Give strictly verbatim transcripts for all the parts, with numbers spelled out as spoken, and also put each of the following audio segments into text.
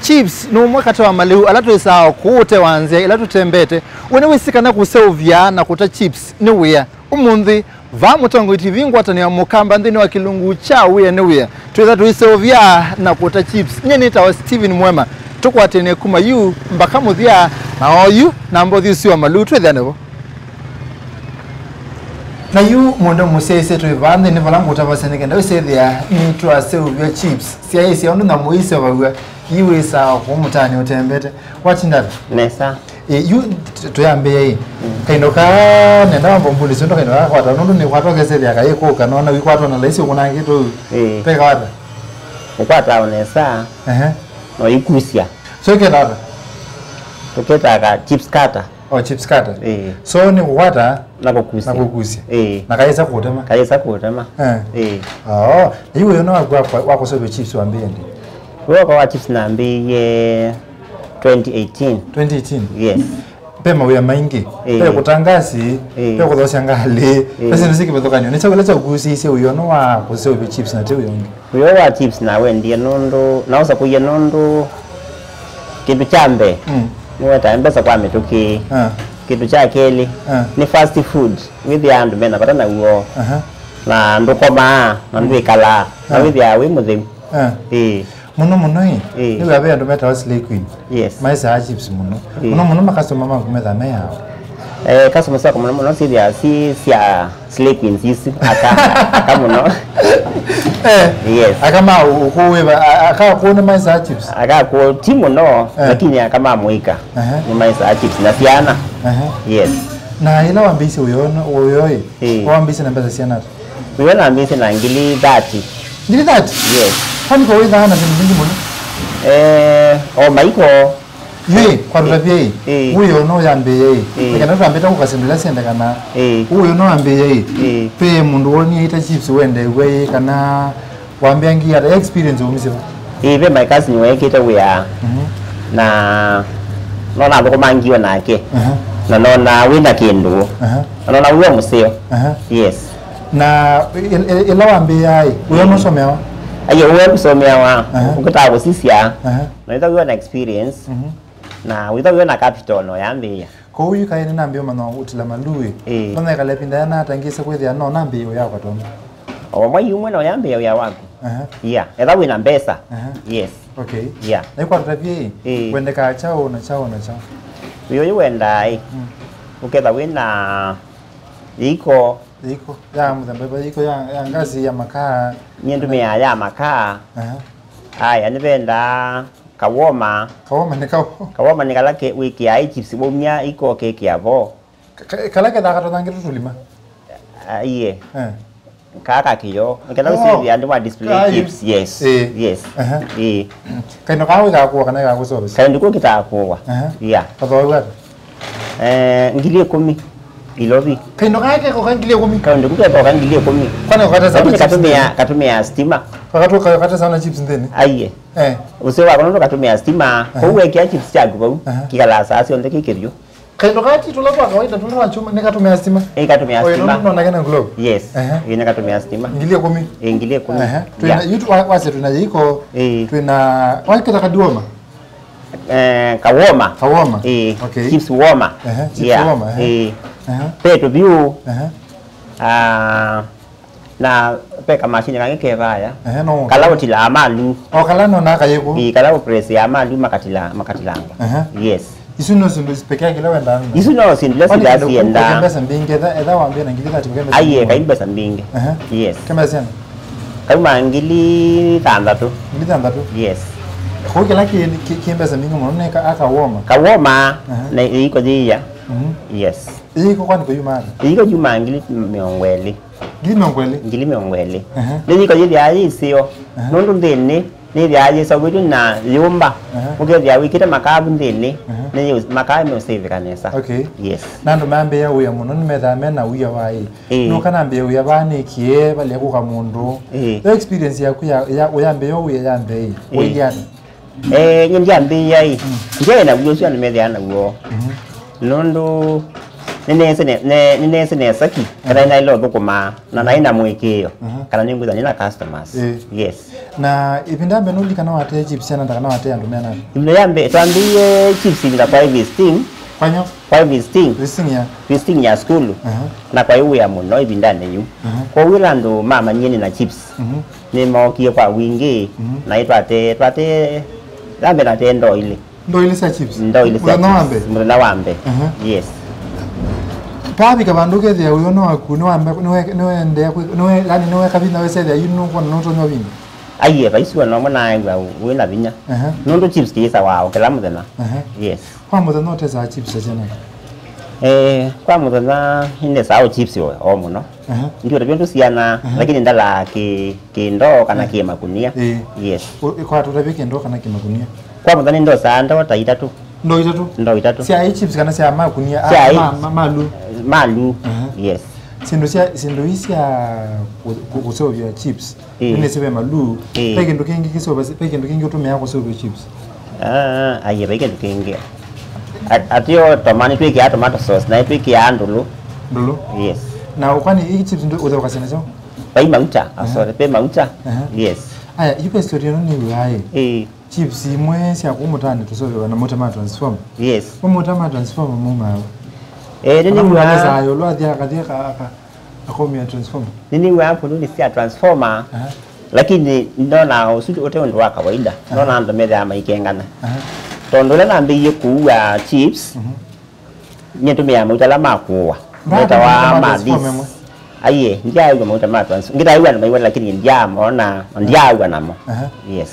Chips nĩ ũmwe katĩ wa malĩu ala twĩsaa o kũũ ũtee wa nzĩa ĩla tũtembete. We nĩwĩsĩ kana kũseũvya na kũta chips nĩ wĩa? Ũmũnthĩ, vaa Mũtongoi T V ngwatanĩo ya Mũkamba nthĩnĩ wa kĩlungu kya wĩa nĩ wĩa. Twĩtha tũiseũvya na kũta chips. Nyie nĩtawa Steven Mwema. Tũkwatĩne kuma yu mbaka mũthya, na oyu na mbothi ũsu wa malĩu twĩthĩane vo. Na yu mũndũ mũsyaĩĩsye twĩ vaa nthĩnĩ vala ngũtavasya nĩ kenda wĩsethĩa nĩtwaseũvya chips. Syaĩĩsya ũndũ nyamũ iseũvaw'a, yu wĩsaa o kũũ mũtaanĩ ũtembete. Watinda ata? Nesa. Ĩ, yu t-, tũyambĩĩa ĩ. Kaindo kaa nenda wamba ũmbundĩsye ũndũ kaindo kaa kakwatwa, nũndũ nĩkwatwa kesethĩa kayĩkũka, nona wikwatwa na laisi ũkũnangĩtwe ũu. Ĩ. Peka wata? Ũkwataa o nesa. Ehe. No ikusya. So ĩketawa ata? Tũketaga chips cutter. Oh, chips cutter. Ĩĩ. So nĩ kũkwata na kũkusya. Na kũkusya. Ĩĩ. Na kayĩsa kũtema. Kayĩsa kũtema. Eh. Ĩĩ. Oh, yu wĩona waku wa, wa kũseũvya chips wambĩĩe ndĩ? Wĩwakwa wa chips nambĩĩe twenty eighteen. Twenty eighteen? Yes. Ve mawĩa maingĩ. Ĩĩ. Ve kũta ngasi, ĩĩ, ve kũthosya ngalĩ, ĩĩ, ve syĩndũ syĩ kĩvathũkany'o. Nĩ kyaũ kĩla kyaũkusĩisye wĩona wa kũseũvya chips na ti wĩa ũngĩ? Wĩa wa chips nawendie nũndũ, naũsakũie nũndũ kĩndũ kya mbee, mm, nĩwetae mbesa kwa mĩtũkĩ. Ah. Kĩndũ kya kelĩ, ah, nĩ fast food, wĩthĩaa andũ mena vata naw'o. Aha. Na ndũkomaa, na, mm, ndwĩkalaa, na, ah, wĩthĩaa wĩ mũtheu. Ah. Ĩĩ. Mũno mũno ĩ, ĩĩ, nĩwĩa ve andũ metawa slay queen. Yes. Maĩsaa chips mũno. Ĩĩ. Mũno mũno makastoma maku methaa me aa? Eh, customers syakwa mũno mũno syĩthĩaa syĩ sya slay queens isu, aka, aka mũno. Eh, yes. Aka ma ũ-, ũkũũ wĩva, a-, aka kũũ nĩmaĩsaa chips? Aka kũũ ti mũno, eh, lakini aka ma mũika, ehe, nĩmaĩsaa chips na syana. Ehe. Yes. Na ĩla wambĩĩisye ũyo, ũyo ĩ, ĩĩ, wambĩĩisye na mbesa siana ata? Ũyo nambĩĩisye na ngili thirty. Ngili thirty? Yes. Kwani ko wĩthaa na syĩndũ mbingĩ mũno? Eh, o maiko. Yu ĩ, kwa tũtavye ĩ, ĩĩ, ũyũ no yambĩĩe ĩ, ĩĩ, nĩ kana twambĩte kũka syĩndũ ila syendekanaa. Ĩĩ. Ũyũ no ambĩĩe ĩ, ĩĩ, ve mũndũ wonie aita chips wendeew'a ĩ, kana wambĩa ngi ata experience umisye va? Ĩĩ, ve my cousin weekĩte wĩa, mhm, na nona athũkũma ngio nake. Aha. Na nona wĩna kĩndũ. Aha. Na nona wĩwa mũseo. Aha. Yes. Na ĩ-, ĩ-, ĩla wambĩĩaa ĩ, wĩwa nũsomeawa? Aiye, wĩwa nũsomeawa. Aha. Ũkĩtaa kũsisya. Aha. Na wĩtha wĩwa na experience. Mhm. Na wĩtha wĩwa na capital no yambĩĩa. Kwoou yu kaĩ nĩnambĩĩa ũmanya ũtila maluu ĩ. Ĩĩ. No nekala ĩvinda yĩana ata ngĩsa kwĩthĩa no nambĩĩe ũyakwa tondũ? O mwai ũmwe no yambĩĩa wĩa waku. Aha. Yeah. Etha wĩna mbesa. Aha. Yes. Okay. Yeah. Na yu kwa tũtavye ĩ, ĩĩ, wendekaa kyaũ na kyaũ na kyaũ? Wĩa ũyũ wendaa ĩ, mm, ũketha wĩna ĩiko. Ĩiko ya mũthemba ĩva? Ĩiko ya, ya ngasi, ya makaa? Nyie ndũmĩaa ya makaa. Aha. Aya, nĩvendaa kawoma. Kawoma nĩ kaũ? Kawoma nĩ kala ke-, wĩkĩaa chips waumya ĩiko ũkekĩa vo. Ka-, ka-, kala kethaa katonyangĩtwe tũlima? Aiye. Eh. Kaa kakĩyo. Nĩketha, oh, ũsĩthĩa andũ ma display, kaa chips. Yes. Eh. Yes. Aha. Eh. Kaindo kaa wĩkaa kũwa kana ĩkaa kũseũvĩsya? Kaindo kũu kĩtaa kũwa. Aha. Yeah. Kathooa wata? Eh, ngili ĩkũmi. Ilovi. Kaindo kaa keko ka ngili ĩkũmi? Kaindo kũu keko ka ngili ĩkũmi. Kwani ũkatesa? Lakini na chips katũmĩa, nthĩnĩ? Katũmĩa stima. Kakatũ-, kakatesa na chips nthĩnĩ? Aiye. Eh. Ũseo wako nũndũ katũmĩa stima. Aha. Kwoou wekĩa chips kyaku vau, aha, kĩkalaa saa syonthe kĩ kĩvyũ. Kaindo kaa ti tũla twa kawaida tũla twa kyuma, nĩ katũmĩa stima? Ĩĩ, katũmĩa stima. Oyo nũndũ nonake na globe? Yes. Aha. Ĩĩ, nĩ katũmĩa stima. Ngili ĩkũmi? Ĩĩ, ngili ĩkũmi. Aha. Twĩna, yeah, yu tu-, wa-, wasya twĩna yĩiko, ĩĩ, twĩna, wakĩta kadiwoma? Eh, kawoma. Kawoma? Ĩĩ. Okay. Chips woma. Aha, chips, yeah, woma, aha. Ĩĩ. Aha. Ve tũvyũ. Aha. Ah, na ve kamashini kangĩ ke vaya. Ehe, no. Kala ũtilaa malu. O kala nonaa kayĩkũ? Ĩĩ, kala ũpress ya malu makatila, makatilangwa. Ehe. Yes. Isu no syĩndũ peke yake ila wendaa nĩ? Isu no syĩndũ ila, kwani syĩndaa kĩndũ kĩu syĩendaa. Ke mbesa mbingĩ, etha, etha wambie na ngili thati, ke mbesa, ai, mbingĩ, kai mbesa mbingĩ. Ehe. Yes. Ke mbesa syana? Kauma ngili thanthatũ. Ngili thanthatũ? Yes. Kũu kĩla kĩ, kĩ, kĩ mbesa mbingĩ mũno nĩ ka-, aka woma. Kawoma, ehe, na ĩiko yĩia. Mhm. Yes. Ĩiko kwani kũyuma ata? Ĩiko yumaa ngili mĩongo ĩlĩ. Ngili mĩongo ĩlĩ? Ngili mĩongo ĩlĩ. Ehe. Nĩ yĩiko yĩthĩaa yĩ ĩseo. Ehe. Nũndũ nthĩnĩ nĩthĩaa yĩseũvĩtw'e na yũmba. Ehe. Ũkethĩa wĩkĩte makaa vu nthĩnĩ, ehe, nĩ yũ-, makaa meũsĩvĩka nesa. Okay. Yes. Na andũ mambĩĩa wĩa mũno nĩmethaa me na wĩa wa ĩ. Ĩĩ. Nũka nambĩĩa wĩa vaa nĩkĩe valea kũka mũndũ. Ĩĩ. Yo experience yaku ya, ya, ũyambĩĩa wĩa ya mbee ĩ, ĩĩ, wailye ata? Eh, nyie ndyambĩĩa ĩ, mm, ndyaĩ na wĩa ũsu andũ methĩaa naw'o. Mhm. Nũndũ Nĩneesĩ ne-, ne-, nĩneesĩ nesa ki kana nĩnaĩle ũthũkũma na naĩ na mũĩkĩĩo kana nĩngwĩthwa nĩ na customers. Ĩĩ. Yes. Na ĩvinda ya mbee nũlilikana watee chips syana ata kana watee andũ mena? Ĩvinda ya mbee twambĩĩie chips ĩvinda kwaĩ visiting. Kwanyo? Kwaĩ visiting. Visiting ya? Visiting ya sukulu. Aha. Na kwaĩ wĩa mũno ĩvindanĩ yu. Aha. Kwoou ĩla andũ mamanyie nĩ na chips, mhm, nĩmookie kwa wingĩ, mhm, na ĩtwatee, twatee, ya mbee natee ndoo ilĩ. Ndoo ilĩ sya chips? Ndoo ilĩ sya chips. Mũthenya wa mbee? Mũthenya wa mbee. Aha. Yes. Pavika vandũ ũkethĩa ũyono waku nĩwambe-, nĩwe-, nĩwendea kwĩ-, nĩwe-, yani nĩweka vinya wĩsethĩa yu nũkwona nũtonya vinya? Aiee, vaisi ona ũmwe naaĩw'a wĩ na vinya. Aha. Nũndũ chips kĩĩsawa o kĩla mũthenya. Aha. Yes. Kwa mũthenya ũtesaa chips syana? Eh, kwa mũthenya nĩndesaa o chips o, o mũno. Aha. Ndiũtavya ũndũ syana, aha, lakini ndalaa kĩ-, kĩndoo kana, eh, kĩ makunia. Eh. Yes. Ũ-, ĩ, kwa tũtavye kĩndoo kana kĩ makunia? Kwa mũthenya nĩndosaa ndoo ta itatũ. Ndoo itatũ? Ndoo itatũ. Sya chips kana sya makunia? Ah, sya ma-, ma-, malu. Malu. Aha. Yes. Syĩndũ sya, syĩndũ ii sya kũ-, kũ-, kũseũvya chips, ĩĩ, nĩnĩsĩ ve malu. Ĩĩ. Ve kĩndũ kĩngĩ kĩseũvya, ve kĩndũ kĩngĩ ũtũmĩaa kũseũvya chips? Ah, aiee, vai kĩndũ kĩngĩ. At-, atĩ o tomani twĩkĩaa tomato sauce, na twĩkĩaa ndũlũ. Ndũlũ? Yes. Na ũkwani ii chips ndũ-, ũtheũkasya nasyo? Vai mauta, ah, aha, sorry, ve mauta. Aha. Yes. Aya, yu ve story ĩno nĩw'aa ĩ. Ĩĩ. Chips imwe sya kũu mũtaanĩ tũseũvĩawa na mauta ma transformer. Yes. Mo mauta ma transformer maumaa va? Eh, nĩnĩw'aa. Kana mũndũ athesaa ĩũlũ athi akathi aka-, aka-, akomia transformer? Nĩnĩw'aa kũndũ nĩ sya transformer, aha, lakini ndonaa ũsu ũte ũndũ wa kawaida. Aha. Ndonaa andũ methĩawa maikengana. Aha. Tondũ ũla nambĩie kũua chips, mhm, nĩtũmĩaa mauta ala ma kũũa. Metawa ma this. Aiee, ndyaaĩw'a mauta ma trans-, ngĩtaaĩw'a nĩmaiw'a, lakini ndyaamoona, ndyaaĩw'a namo. Aha. Yes.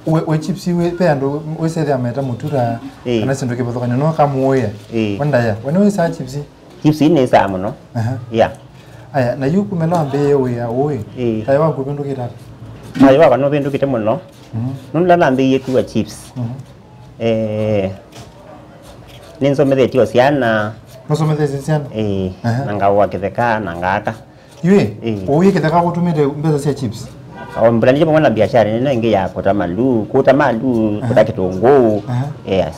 We, we chips, we, ve andũ wĩsethĩa meta mũtu ta, ĩĩ, kana syĩndũ kĩvathũkany'o, no kamũũĩa. Ĩĩ. We ndaya. We nĩwĩsaa chips? Chips ii nĩsaa mũno. Aha. Yeah. Aya, na yu kumela wambĩĩe wĩa ũĩ, ĩĩ, thayũ waku ũvĩndũkĩte ata? Thayũ wakwa nũvĩndũkĩte mũno. Mhm. Nũndũ la nambĩĩie kũua chips. Mhm. Eh, nĩnsomethetye o syana. Nũsomethetie syana? Ĩĩ, aha, na ngaũa kĩtheka na ngaaka. Yu ĩ, ĩĩ, ũĩ kĩtheka ũtũmĩte mbesa sya chips? O, mbũlanĩtye vamwe na biashara nene ĩngĩ ya kũta maluu, kũta maluu, aha, kũta kĩtũngũũ. Aha. Yes.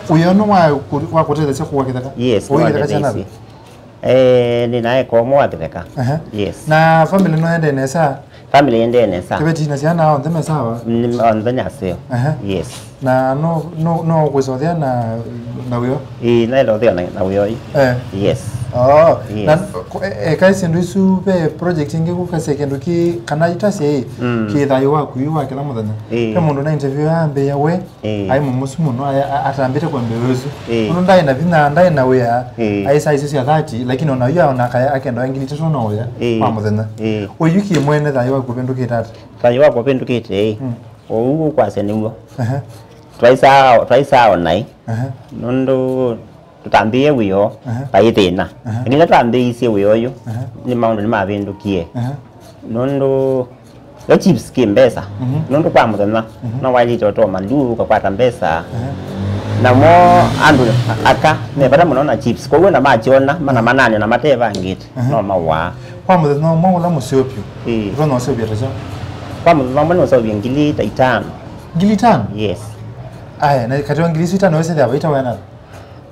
Ũ-, ũyona wa kũ-, wa kũtetheesya kũa kĩtheka? Yes, ũĩ kĩtheka kya nĩwandetheisye. Eh, nĩ na eka ũmwe wa kĩtheka. Aha. Yes. Na family no yendee nesa? Family yendee nesa. Kĩveti na syana onthe me sawa? Mm, onthe nĩ aseo. Aha. Yes. Na no, no, no kwĩsothea na, na wĩo? Ĩĩ, naĩle ũthea na, na wĩo ĩ. Eh. Yes. Oh. Yes. Na ko-, e-, eka syĩndũ isu ve project ĩngĩ kũkasya kĩndũ kĩ, kana itasya ĩ, mm, kĩ thayũ waku yu wa kĩla mũthenya? Ĩĩ. Ve mũndũ na interview yambĩĩa we, ĩĩ, aĩ mũmosu mũno, aya-, a-, atambĩte kwambĩĩa ũsu. Ĩĩ. Nũndũ ndaĩ na vinya, ndaĩ na wĩa, ĩĩ, aĩ saa isu sya thirty, lakini ona yu aona akaya akenda ngili itatũ na ũya, ĩĩ, kwa mũthenya. Ĩĩ. Ũyu kĩ mwene thayũ waku ũvĩndũkĩte ata? Thayũ wakwa ũvĩndũkĩte, ĩĩ. Mm. Ũu ũkwasya nĩw'o. Aha. Twaisaa, twaisaa o naĩ. Aha. Nũndũ tũtambĩĩe wĩoo, aha, vaĩ thĩna. Aha. Lakini ĩla twambĩĩisye wĩoo ũyũ, aha, nĩ maũndũ nĩmavĩndũkie. Aha. Nũndũ yo chips kĩ mbesa. Mhm. Nũndũ kwa mũthenya, mhm, no waĩlĩte ũtoa maluu ũkakwata mbesa. Aha. Namo andũ aka me vata mũno na chips. Kwoou na makyona, mana manane na matevangĩte, aha, no mawaa. Kwa mũthenya ũmwe ũla mũseũvyo, ĩĩ, ũtonya ũseũvya ta kyaũ? Kwa mũthenya ũmwe nĩũseũvya ngili ta itano. Ngili itano? Yes. Aya, na katĩ wa ngili isu itano wĩsĩthĩa vaita wena?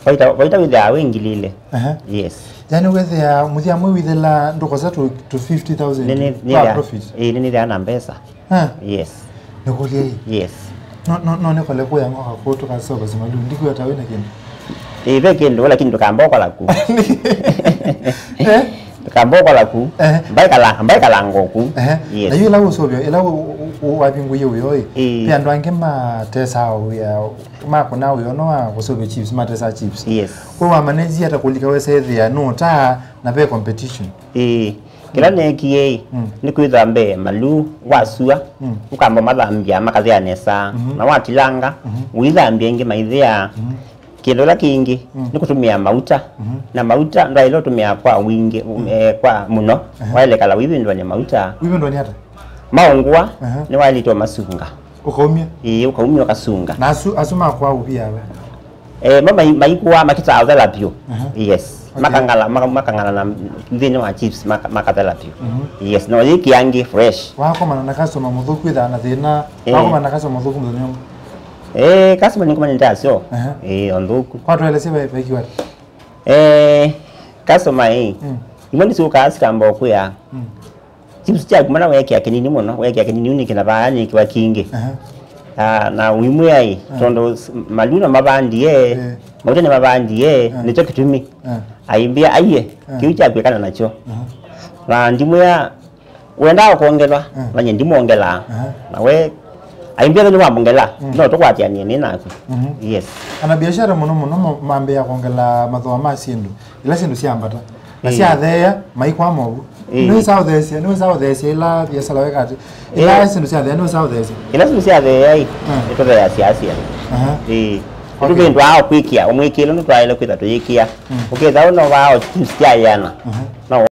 Vaita, vaita wĩthĩawa wĩ ngili ilĩ. Aha. Yes. Yani wĩthĩa mũthya mwĩ wĩthĩla ndũkosa to, to fifty thousand. Nĩ, nĩ, kwa nĩthĩa-, profit. Ĩĩ, nĩnĩthĩaa na mbesa. Ha? Yes. Nĩkũlya ĩ? Yes. No, no, no nĩkole kũya ngoka kũũ tũkasova simalu. Ndikwĩwa ta wĩna kĩndũ. Ĩĩ, ve kĩndũ, lakini ndũkamba ũkola ku. Eh? Ndũkamba ũkola ku. Eh. Mbaikala, mbaikala ngoku. Eh. Yes. Na yu ĩla ũsũvyo, ĩla ũ-, ũ-, ũ-, wavingũie wĩoo ĩ, ĩĩ, ve andũ angĩ matesaa wĩa, makũnaa wĩa ũno wa kũsũvya chips, matesaa chips. Yes. We wamanĩzie ata kũlika wesethĩa nũũtaa na ve competition? Ĩĩ. Kĩla neekie ĩ, mm, nĩ kwĩthĩa mbee maluu wasua, mm, ũkamba mathambya makathĩa nesa, mhm, na watilanga, mhm, ũithambya ĩngĩ maithĩa. Mhm. Kĩndũ kĩla kĩngĩ, mm, nĩ kũtũmĩa mauta, mhm, na mauta ndwaĩle ũtũmĩa kwa wingĩ, mm, eh, kwa mũno, aha, waĩle kala wĩvĩndũanĩa mauta. Wĩvĩndũanĩa ata? Maũngũa, aha, nĩwaĩlĩte ũmasunga. Ũkaumya? Ĩĩ, ũkaumya ũkasunga. Na asu, asu makwa ũvia we? Eh, ma-, mai-, maikũa makĩtaa ũthela vyũ. Aha. Yes. Okay. Makangala, maka-, makangala na nthĩnĩ wa chips, maka-, makathela vyũ. Mhm. Yes, no yĩkĩangĩ fresh. Wakomana na customer mũthũku ĩthaa na thĩna. Eh. Wakomana na customer mũthũku mũthenya ũmwe? Eh, customer nĩngomana nĩ ta aseo. Aha. Eh, o nthũku. Kwatũelesye ve-, vekiwa ata? Eh, customer ĩ. Mm. Imwe nĩsyũkaa sikamba ũkwĩa. Mm. Chips kyaku mana wekĩa kĩnini mũno, wekĩa kĩnini unĩkĩla vaa nĩkĩwa kingĩ. Aha. Ah, na ũimwĩa ĩ, ah, tondũ s-, maluna mavandie, eh, mauta nĩ mavandie, ah, nĩkyo kĩtumi. Ah. Aimbĩa aiye, ah, kĩu kyakwĩkana nakyo. Aha. Na ndimwĩa wendaa ũkongelwa, mm, na nye ndimwongelaa. Aha. Na we, aimbĩa nĩ wamwongelaa, mm, no tũkwatĩanie nĩ naku. Mhm. Yes. Ana biashara mũno mũno mo-, mambĩĩa kwongela mathooa ma syĩndũ. Ila syĩndũ syambata. Na, ĩĩ, syatheea, maikwama ũu. Ĩĩ. Nĩwĩsa ũtheesya, nĩwĩsa ũtheesya ila biasala weka atĩ. Ĩla, ĩĩ, syĩndũ syatheea, nĩwĩsa ũtheesya. Ila syĩndũ syatheea ĩ, mm, nĩtũtheeasya asya. Aha. Ĩĩ. Okay. Nĩtũvĩndũaa kwĩkĩa, ũmwĩkĩĩlo nĩtwaĩle kwĩtha tũyĩkĩa. Mm. Ũkĩtha ũno vaa o chips syaĩana. Aha. No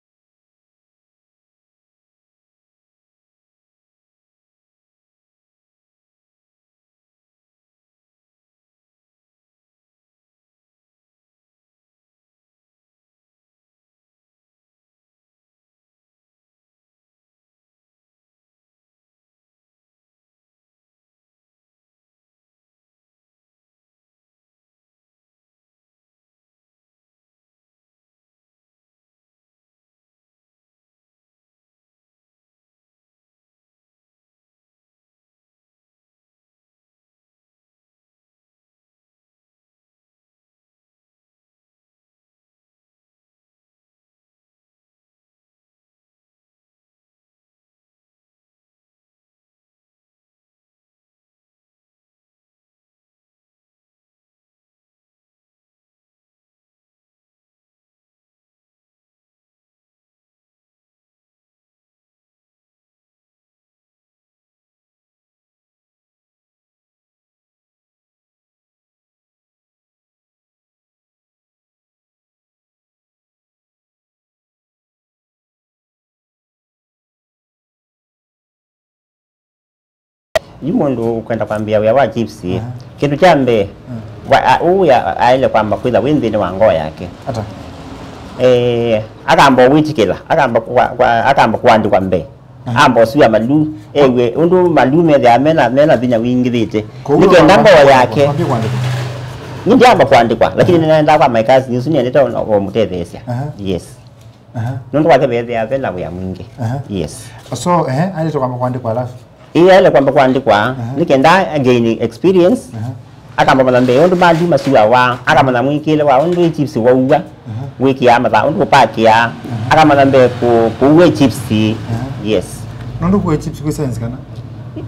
Yu mũndũ ũkwenda kwambĩĩa wĩa wa chips, aha, kĩndũ kya mbee, mm, wa-, a-, ũũ ya-, aĩle kwamba kwĩtha wĩ nthĩnĩ wa ngoo yake. Ata? Eh, akamba wĩtĩkĩla, akamba kwa-, kwa-, akamba kũandĩkwa mbee. Aha. Amba ũsua maluu, ew'e ũndũ maluu methĩawa mena, mena vinya wingĩvĩte. Kwoou nĩkenda ngoo yake. Wambie kuandikwa. Nĩ ndiamba kũandĩkwa, lakini, aha, nĩnaendaa kwa my cousin ũsu nĩendete o, o mũtetheesya. Aha. Yes. Aha. Nũndũ wake vethĩawa ve na wĩa mwingĩ. Aha. Yes. So, ehe, aĩlĩte kwamba kũandĩkwa alafu? Ĩĩ, aĩle kwamba kũandĩkwa, aha, nĩkenda again experience. Aha. Akamba mana mbee ũndũ maluu masuawa, akamanya mwĩkĩĩle wa ũndũ ĩ chips waua, aha, wĩkĩaa mathaa, ũndũ ũpakĩaa, aha, akamanya mbee kũ-, kũua ĩ chips. Aha. Yes. Nũndũ kũua ĩ chips kwĩ science kana?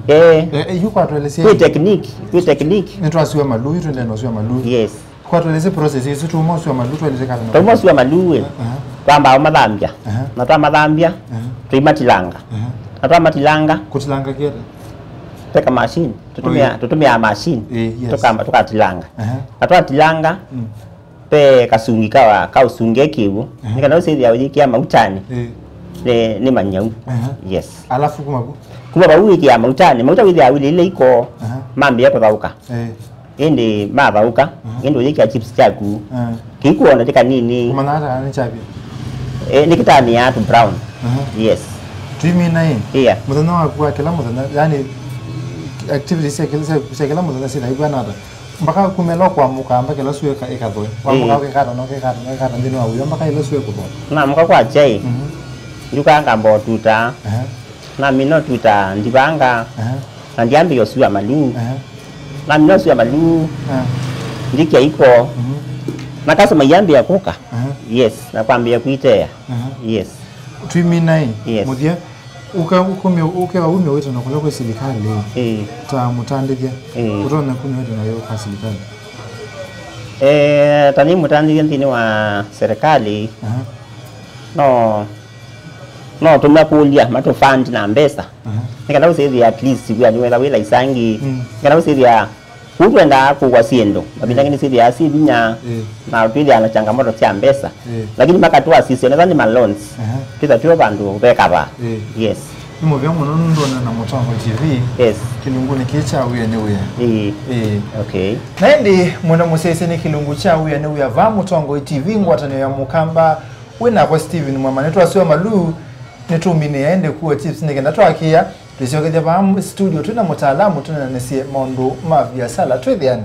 Eh. Eh, eh, yu kwatũelesya. Kwĩ technique, kwĩ technique. Nĩtwasua maluu, yu twendee na ũsua maluu. Yes. Kwatũelesya process ĩsu, tuma ũsua maluu, twaelesya kana? Tuma ũsua maluu ĩ. Aha. Twambaa ũmathambya. Aha. Na twamathambya, aha, tũimatilanga. Aha. Na twamatilanga. Kũtilanga kĩete? Teka machine. Tũtũmĩa, okay, tũtũmĩaa machine. Eh, yes. Tũkamba, tũkatilanga. Aha. Na twatilanga, mm, ve kasungi ka, ka ũsunge kĩw'ũ. Aha. Nĩ kana ũsĩthĩa ũyĩkĩa mautanĩ. Eh. Nĩ, nĩ manyau. Aha. Yes. Alafu kuma vu? Kuma vau wĩkĩa mautanĩ. Mauta wĩthĩa wĩlĩile iko, aha, mambĩĩa kũthaũka. Eh. Ĩndĩ mathaũka, aha, ĩndĩ ũyĩkĩa chips kyaku. Ah. Kĩikuona ti kanini. Kũmanya ata kana nĩ kyavya? Eh, nĩ kĩtanĩaa tu brown. Aha. Yes. Twĩmina ĩ? Yeah. Mũthenya waku wa kĩla mũthenya, yani, activities sya kĩla, sya, sya kĩla mũthenya syĩthaĩw'a nata? Mpaka kumela kwamũka, mpaka ĩla sua ĩka-, ĩkathũe. Kwamũka, ĩĩ, ũkekata, na ũkekata, na ũkekata nthĩnĩ wa wĩa, mpaka ĩla sua ĩkũthũa. Namũka kwa kyai, mhm, nduka ngamba ũtuta. Aha. Namina ũtuta ndivanga. Aha. Na ndiambĩĩa ũsua maluu. Aha. Namina ũsua maluu. Ah. Ndikya iko. Mhm. Na customer iambĩĩa kũka. Aha. Yes, na kwambĩĩa kwĩteea. Aha. Yes. Twĩmina ĩ? Yes. Mũthya, ũka-, ũkũmya, ũkĩwa umya wĩtano kũla kwĩ silikalĩ. Ĩĩ. Ta mũtandĩthya. Ĩĩ. Ũtonya kumya wĩtano yo kwa silikalĩ? Eh, ta nĩ mũtandĩthya nthĩnĩ wa serikali. Aha. No, no tũmakũlya matũ fund na mbesa. Aha. Nĩ kana ũsĩthĩa at least wĩa nĩwetha wĩla isangi. Mm. Nĩ kana ũsĩthĩa kũu twendaa kũwa syĩndũ. Mavinda angĩ nĩsyĩthĩaa syĩ vinya, mm, na twĩthĩaa na changamoto sya mbesa. Mm. Lakini makatũasisya nesa nĩ ma loans. Aha. Twĩtha twĩo vandũ vekavaa. Mm. Yes. Nĩ mũvea mũno nũndũ na Mũtongoi T V. Yes. Kĩlungunĩ kĩĩ kya wĩa nĩ wĩa. Ĩĩ. Ĩĩ. Okay. Na ĩndĩ mwenda mũsyaĩĩsya nĩ kĩlungu kya wĩa nĩ wĩa vaa Mũtongoi T V, ngwatanĩo ya Mũkamba. Wĩ nakwa Steven Mwema, nĩtwasua maluu, nĩtũminĩĩa ĩndĩ kũwa chips nĩ kenda twakĩa, twĩsyokethya vaa studio twĩ na mũtaalamu tũneenanĩsye maũndũ ma viasala. Twĩthĩane.